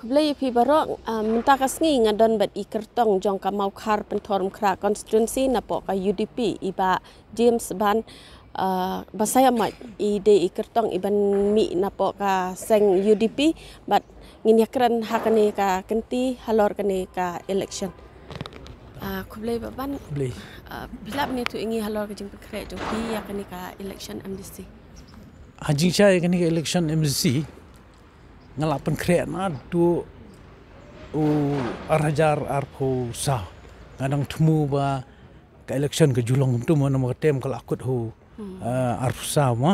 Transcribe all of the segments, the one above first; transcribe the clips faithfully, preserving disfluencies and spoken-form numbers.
Khublei ïa phi baroh, ah, mynta ka sngi nga don bad i kyrtong jong ka Mawkhar Pynthorumkhrah constituency napoh ka U D P, i Bah James Ban, ah, Basaiawmoit, i dei i kyrtong i ban mih napoh ka seng U D P, bad ngin ïakren ha kane ka kynti halor kane ka election. Ah, khublei Bah Ban. Khublei. Ah, phi lah ban ïathuh ïa ngi halor ka jingpynkhreh jong phi ïa kane ka election M D C? Ha jingshisha ïa kane ka election M D C, nga la pynkhreh naduh u ar hajar arphew saw. Nga dang thmu ba ka election ka ju long kumto mo, namar ka term ka la kut ha u, eh, arphew saw mo.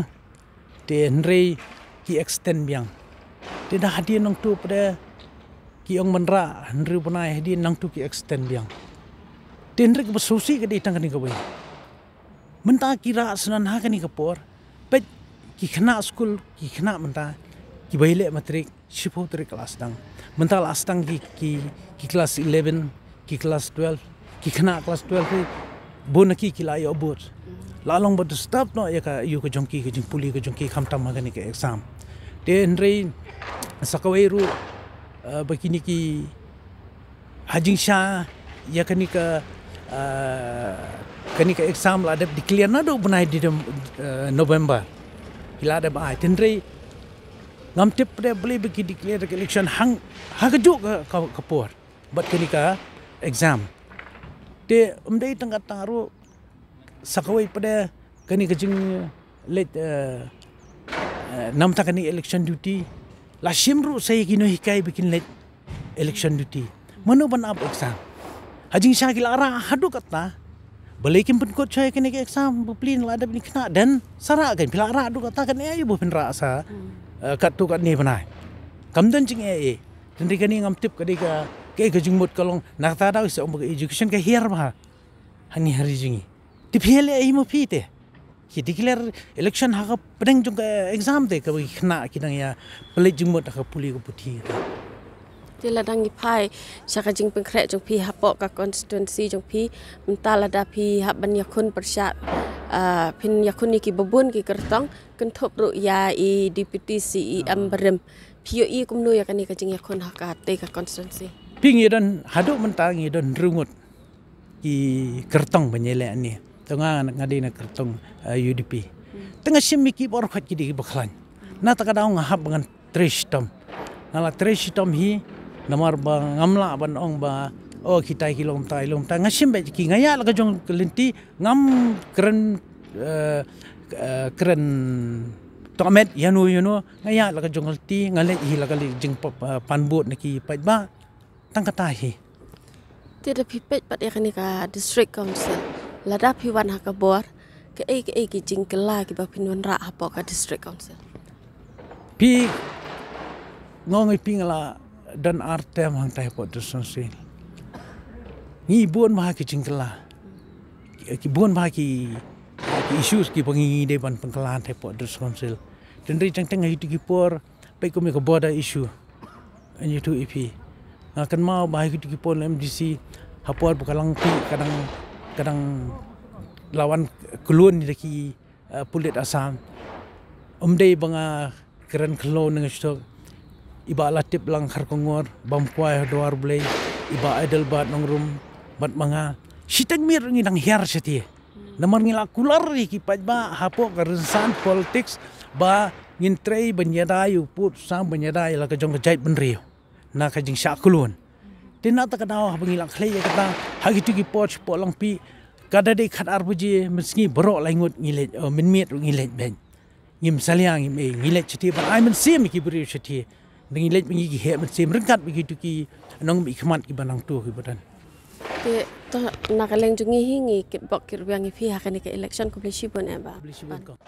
Te hynrei ki extend biang. Te da hadien nangto pat de ki ong ban rah hynriew bnai, hadien nangto ki extend biang. Te hynrei kaba sngewsih ka dei tang kane kawei. Mynta ki rah syndon ha kane ka por. Peit, ki khynnah skul, ki khynnah mynta, kiba ïaleh matrik, shiphew tarik ka la sdang. Mynta la sdang ki, ki, ki klas eleven, ki klas twelve, ki khynnah klas twelve, ki bun na ki ki la ïoh bud. La long ba disturb noh ïa ka, ïa ka jong ki, ka jingpule ka jong ki, khamtam ha kane ka exam. Te hynrei sa kawei ruh, eh, ba kine ki ha jingshisha ïa kane ka, ah, kane ka exam la dep declare naduh bnai Dicem-, eh, November. Ki la dep ai, te hynrei ngam tip pat de balei ba ki declare ka election hang ha kajuh ka, ka, ka por bad kane ka exam. Te ym dei tang kata ruh, sa kawei pat de kane ka jingleit, eh, eh, namar kane election duty. La shim ruh sa ïa ki nonghikai ba kin leit election duty. Mano ban ap exam? Ha jingshisha ki la rah haduh katta. Balei kim pynkut shuwa ïa kane ka exam? Ba plie na la dep ni khynnah, dang sa rah kan. Phi la rah haduh katta, kan ïa ba phin rah sa, eh, katto katne bnai. Kam don jingeh ei. Te hynrei kane ngam tip ka dei ka, ka, ka jingmut ka long. Na kata daw sa ong ba ka education ka hiar bha hangne ha ri jong ngi. Te phi leh hi mo phi te. Ki declare election ha ka pdeng jong ka exam te, kaba ki khynnah ki dang ïa pynleit jingmut ha ka pule ka puthi te. Te lada ngi phai sha ka jingpynkhreh jong phi hapoh ka constituency jong phi, mynta lada phi hap ban ïakhun pyrshah, ah, phin ïakhun ïa kiba bun ki kyrtong, kynthup ruh ïa i Deputy C E M barim. Phi ïohi kumno ïa kane ka jingïakhun ha katei ka constituency? Phi, ngi don haduh mynta ngi don hynriew ngut ki kyrtong ban ïaleh hangne. Te nga, nga dei na kyrtong, eh, U D P. Te nga shim ïa ki baroh khoit ki dei kiba khlaiñ. Na kata ka daw nga hap ba ngan trei shitom. Nga la trei shitom hi, namar ba ngam lah ban ong ba, oh, kita ki long kumta, ki long kumta. Nga shim beit ki, nga ïaid la ka jong ka lynti, ngam kren, eh, eh, kren tohmet ïano ïano, nga ïaid la ka jong ka lynti, nga leit hi la ka lynti jingpa-, eh, pan vote na ki paidbah. Tang kata hi. Te da phi peit pat ïa kane ka District Council, lada phi wan ha ka bor, kaei kaei ki jingkylla kiba phin wanrah hapoh ka District Council? Phi, nga ong ïa phi, nga la don ar term hangtai hapoh District Council. Ngi bun bha ki jingkylla. Ki, ki bun bha ki, ki issues kiba ngi dei ban pynkylla hangtai hapoh District Council. Te hynrei teng teng ha kito ki por, peit kum ïa ka border issue. Ngi ïathuh ïa phi. Nga kynmaw ba ha kito ki por M D C, ha por ba ka Langpih ka dang, ka dang la wan khlun da ki, eh, pulit Assam. Ym dei ba nga kren khlaw ne nga sdang. I Bah Latiplang Kharkongor, bam kwai ha dwar Blei, i Bah Adelbert Nongrum, bad ma nga. Shiteng miet ruh ngi dang hiar shathie. Namar ngi la kular ïa ki paidbah hapoh ka rynsan politics ba ngin trei ban ïada ïa u pud u sam, ban ïada ïa la ka jong ka jaitbynriew na ka jingshah khlun. Te na kata ka daw haba ngi la khlei ïa kata, ha kito ki por shapoh Langpih, ka da dei khatar baje mynsngi baroh lai ngut ngi leit, eh, mynmiet ruh ngi leit beit. Ngim salia, ngim ei, ngi leit shathie ban ai mynsiem ïa ki briew shathie. Ngi leit beit ngi ki heh mynsiem ryngkat bad kito ki nongmihkhmat kiba nangto kiba don. Te to na ka liang jong ngi hi ngi kitbok kitrwiang ïa phi ha kane ka election, khublei shibun eh Bah. Khublei shibun kong.